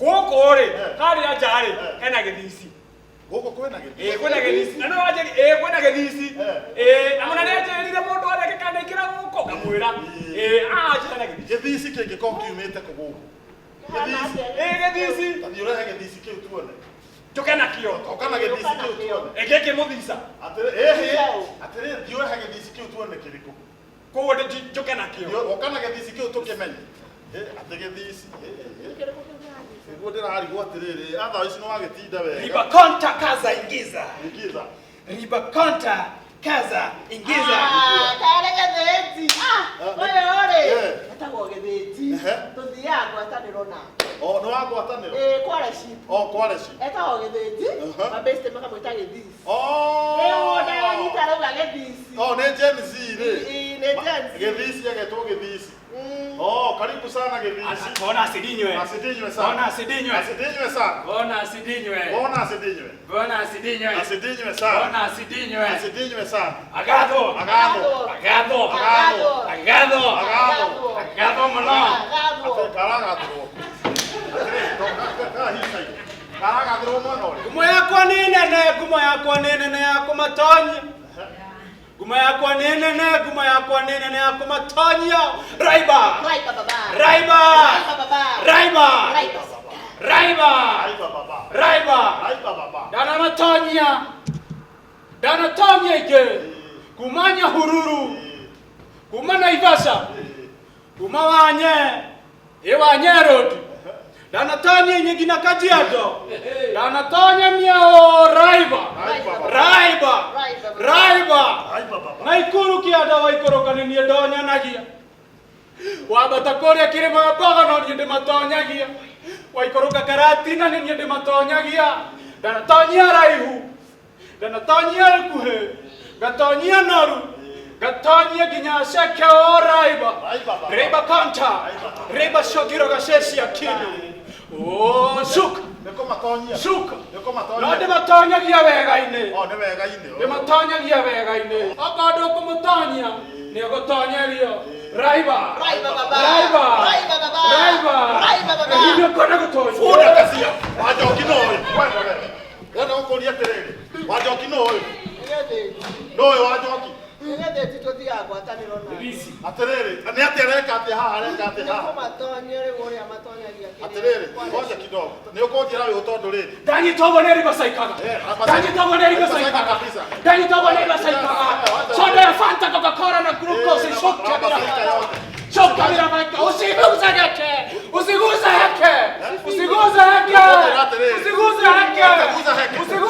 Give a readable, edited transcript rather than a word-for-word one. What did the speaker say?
Gũkũ rĩ, harĩa nja rĩ, hena gĩthici. Gũkũ kwĩna gĩthici. Ĩĩ kwĩna gĩthici. Na no wanjĩri, ĩĩ kwĩna gĩthici. Ĩĩ, na mũna nĩanjĩrire mũndũ wothe angĩkanaingĩra gũkũ ngamwĩra. Ĩĩ, haha nja hena gĩthici. Gĩthici kĩngĩkorwo kiumĩte kũ gũkũ? Gĩthici. Ĩĩ gĩthici. Ta thiĩ ũrehe gĩthici kĩu tuone. Njũke nakĩo. Oka na gĩthici kĩu tuone. Ĩ gĩkĩ mũthica. Atĩrĩ, ĩhĩ, atĩrĩ, thiĩ ũrehe gĩthici kĩu tuone kĩrĩkũ. Koguo njũke nakĩo. Thiĩ Oka na gĩthici kĩu tũkĩmenye. Ĩ, atĩ gĩthici. Ĩ, ĩ, ĩ. Nĩguo ndĩrarigwo atĩrĩrĩ, athaa ici nĩwagĩtinda wega. Riba konta kaza ingiza. Ingiza. Riba konta kaza ingiza. Ah, karĩ gĩthĩnji. Ah, ũyũ rĩ, Eh. etagwo gĩthĩnji. Ehe. Tũthiaga ngwatanĩro nake. O, nĩ wa ngwatanĩro? Ĩĩ, kwareship. O, kwareci. Etagwo gĩthĩnji, Aha. mabĩcite makamwĩta gĩthici. O. Rĩu ndanyita rauga gĩthici. O, nĩ Gen Z rĩ. Ĩĩ, nĩ Gen Z. Gĩthici agetwo gĩthici. Oh, karibu sana Gĩthici. Bona asidinywe. Asidinywe sana. Bona asidinywe. Asidinywe sana. Bona asidinywe. Bona asidinywe. Bona asidinywe. Asidinywe sana. Bona asidinywe. Asidinywe sana. Agatho. Agatho. Agatho. Agatho. Agatho. Agatho. Agatho mũno. Agatho. Atĩ karagathwo. Atĩrĩ, kahica. Karagathwo mwena ũrĩa. Ngumo yakwa nĩ nene, ngumo yakwa nĩ nene ya kũmatonyia. Ngumo yakwa nĩ nene, ngumo yakwa nĩ nene ya kũmatonyia. Raiba. Raiba baba. Raiba. Raiba baba. Raiba. Raiba. Raiba. Raiba baba. Raiba. Raiba baba. Ndanamatonya. Ndanatonya ingĩ. Kuma Nyahururu. Kuma Naivasha. Kuma Wanye. Ĩ Wanye Road. Ndanatonya inyĩ nginya Kajiado. Ndanatonya Miao Raiba. Raiba baba. Raiba. Raiba baba. Raiba. Raiba baba. Naikuru kĩanda waikũrũka nĩ niĩ ndonyanagia. Wambata kũrĩa kĩrĩma mbogo no niĩ ndĩmatonyagia. Waikũrũka Karatina nĩ niĩ ndĩmatonyagia. Ndanatonyia raihu. Ndanatonyia ikuhĩ. Ngatonyia noru. Ngatonyia nginya ceke o Raiba. Raiba baba. Raiba kanta. Raiba shogiro gacecia kinu. Oh, shuka. Nĩ kũmatonyia. Shuka. Nĩ kũmatonyagia. No ndĩmatonyagia wega-inĩ. O, nĩ wega-inĩ. Ndĩmatonyagia wega-inĩ. Okorwo ndũkũmũtonya, nĩegũtonyerio. Raiba. Raiba baba. Raiba. Raiba baba. Raiba. Raiba baba. Hihi nĩũkwenda gũtonya? Funda kacia. Wanjoki no ũyũ. Wenda we. Wenda gũkũria atĩrĩrĩ. Wanjoki no ũyũ. Nĩ gĩthĩnji. No ũyũ Wanjoki. Nĩ gĩthĩnji tũthiaga ngwatanĩro nake. Atĩrĩrĩ, nĩ atĩa areka atĩa haha areka atĩa Nĩ haha? kũmatonya rĩu ũrĩa matonyagia kĩrĩa. Atĩrĩrĩ, ngoja kidogo. Nĩ ũkũnjĩra wĩhũ tondũ rĩrĩ. Ndanyita ũguo nĩ riba caikaga. Eh, hapa- Ndanyita ũguo nĩ riba caikaga. Kabisa. Ndanyita ũguo nĩ riba caikaga. Soda ya Fanta, Coca-Cola na glucose Eh, icoke na- bila na- yote. Choka bila maika. Usiguze heke. Usiguze heke. Usiguze heke. Atĩrĩrĩ. Usiguze heke. Utaguza heke. Usiguze